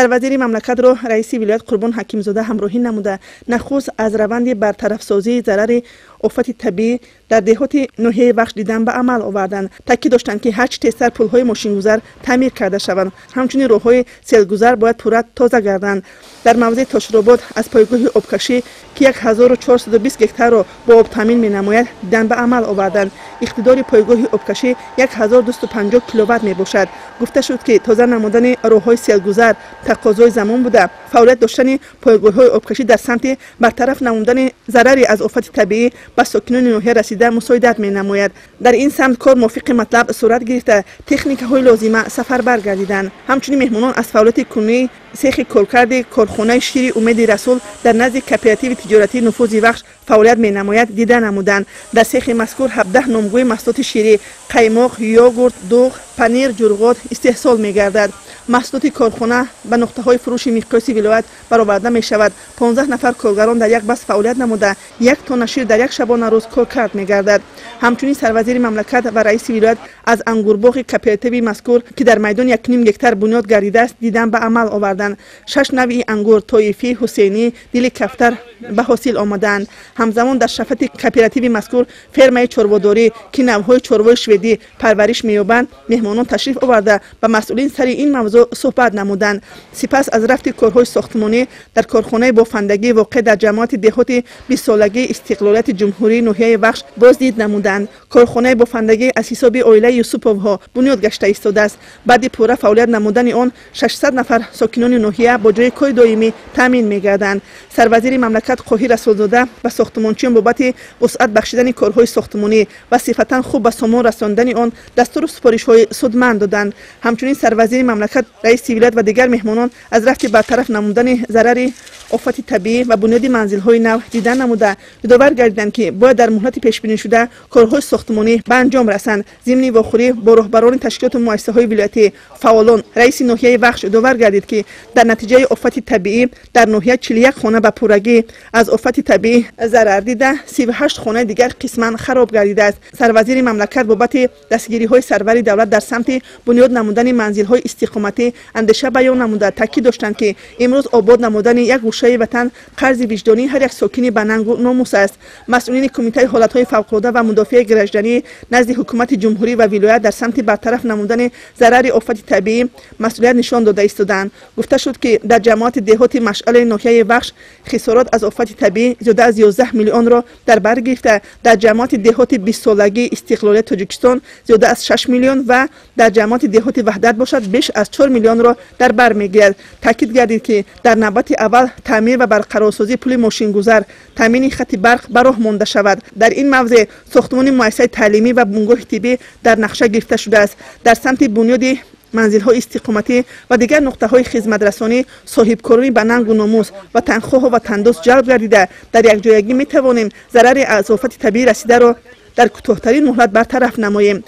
Сарвазири мамлакатро раиси вилоят Қурбон Ҳакимзода ҳамроҳӣ намуда, нахуст аз раванди бартарафсозии зарари офати табиӣ дар деҳоти ноҳияи Вахш дидан ба амал оварданд. Таъкид доштанд, ки ҳарчи тезтар пулҳои мошингузар таъмир карда шаванд. Ҳамчунин роҳҳои селгузар бояд пурра тоза гарданд. Дар мавзеи Тошробод аз пойгоҳи обкашӣ, ки 1420 гектарро бо об таъмин менамояд, дидан ба амал оварданд. Иқтидори пойгоҳи обкашӣ 1250 киловатт мебошад. Гуфта шуд, ки тоза намудани роҳҳои селгузар тақозои замон буда, фаъолият доштани пойгоҳҳои обкашӣ дар самти бартараф намудани зарари аз офати табиӣ ба сокинони ноҳия расида мусоидат менамояд. Дар ин самт кор мувофиқи матлаб сурат гирифта, техникаҳои лозима сафарбар гардиданд. Ҳамчунин меҳмонон аз фаъолияти кунунии сехи коркарди корхонаи шири Умеди Расул дар назди кооперативи тиҷоратии Нуфузи Вахш фаъолият менамояд дида намуданд. Дар сехи мазкур 17 номгӯи маҳсулоти ширӣ, қаймоқ, йогурт, дуғ, панир, ҷурғот истеҳсол мегардад. Маҳсулоти корхона ба нуқтаҳои фурӯши миқёси вилоят бароварда мешавад. 15 нафар коргарон дар як баст фаъолият намуда, 1 тонна шир дар як шабонарӯз коркард мегардад. Ҳамчунин сарвазири мамлакат ва раиси вилоят аз ангурбоғи кооперативи мазкур, ки дар майдони 1,5 гектар бунёд гардидааст, дидан ба амал оварданд. 6 навъи ангур тоифӣ, ҳусейнӣ, дили кафтар ба ҳосил омадаанд. Ҳамзамон дар шафати кооперативи мазкур фермаи чорводорӣ, ки навъҳои чорвои шведӣ парвариш меёбанд, меҳмонон ташриф оварда ба масъулин сари ин мавзӯъ суҳбат намуданд. Сипас аз рафти корҳои сохтмонӣ дар корхонаи бофандагӣ воқеъ дар ҷамоати деҳоти 20-солагии истиқлолияти ҷумҳурии ноҳияи Вахш боздид намуданд. Корхонаи бофандагӣ аз ҳисоби оилаи Юсуповҳо бунёд гашта истодааст. Баъди пурра фаъолият намудани он 600 нафар сокинони ноҳия бо ҷои кори доимӣ таъмин мегарданд. Сарвазири мамлакат Қоҳир Расулзода ба сохтмончиён бобати вусъат бахшидани корҳои сохтмонӣ ва сифатан хуб ба сомон расондани он дастуру супоришҳои судманд доданд. Ҳамчунин сарвазири мамлакат, раиси вилоят ва дигар меҳмонон аз рафти бартараф намудани зарари офати табиӣ ва бунёди манзилҳои нав дидан намуда, ёдовар гардиданд, ки бояд дар муҳлати пешбинишуда корҳои сохтмонӣ ба анҷом расанд. Зимни вохӯрӣ бо роҳбарони ташкилоту муассисаҳои вилоятӣ, фаъолон, раиси ноҳияи Вахш ёдовар гардид, ки дар натиҷаи офати табиӣ дар ноҳия 41 хона ба пуррагӣ аз офати табиӣ зарар дида, 38 хонаи дигар қисман хароб гардидааст. Сарвазири мамлакат бобати дастгириҳои сарвари давлат дар самти бунёд намудани манзилҳои истиқоматӣ андеша баён намуда, таъкид доштанд, ки имрӯз обод намудани як гӯшаи ватан қарзи виҷдонии ҳар як сокини ба нангу номус аст. Масъулини Кумитаи ҳолатҳои фавқулода ва мудофиаи гражданӣ назди ҳукумати ҷумҳурӣ ва вилоят дар самти бартараф намудани зарари офати табиӣ масъулият нишон дода истодаанд. Гуфта шуд, ки дар ҷамоати деҳоти Машъали ноҳияи Вахш хисорот аз офати табиӣ зиёда аз 11 миллионро дар бар гирифта, дар ҷамоати деҳоти 20-солагии истиқлолияти Тоҷикистон зиёда аз 6 миллион ва дар ҷамоати деҳоти Ваҳдат бошад беш аз 4 миллионро дар бар мегирад. Таъкид гардид, ки дар навбати аввал таъмир ва барқарорсозии пули мошингузар, таъмини хати барқ ба роҳ монда шавад. Дар ин мавзеъ сохтмони муассисаи таълимӣ ва бунгоҳи тиббӣ дар нақша гирифта шудааст. Дар самти бунёди манзилҳои истиқоматӣ ва дигар нуқтаҳои хизматрасонӣ соҳибкорони ба нангу номус, ватанхоҳу ватандӯст ҷалб гардида, дар якҷоягӣ метавонем зарари аз офати табиӣ расидаро дар кӯтоҳтарин муҳлат бартараф намоем.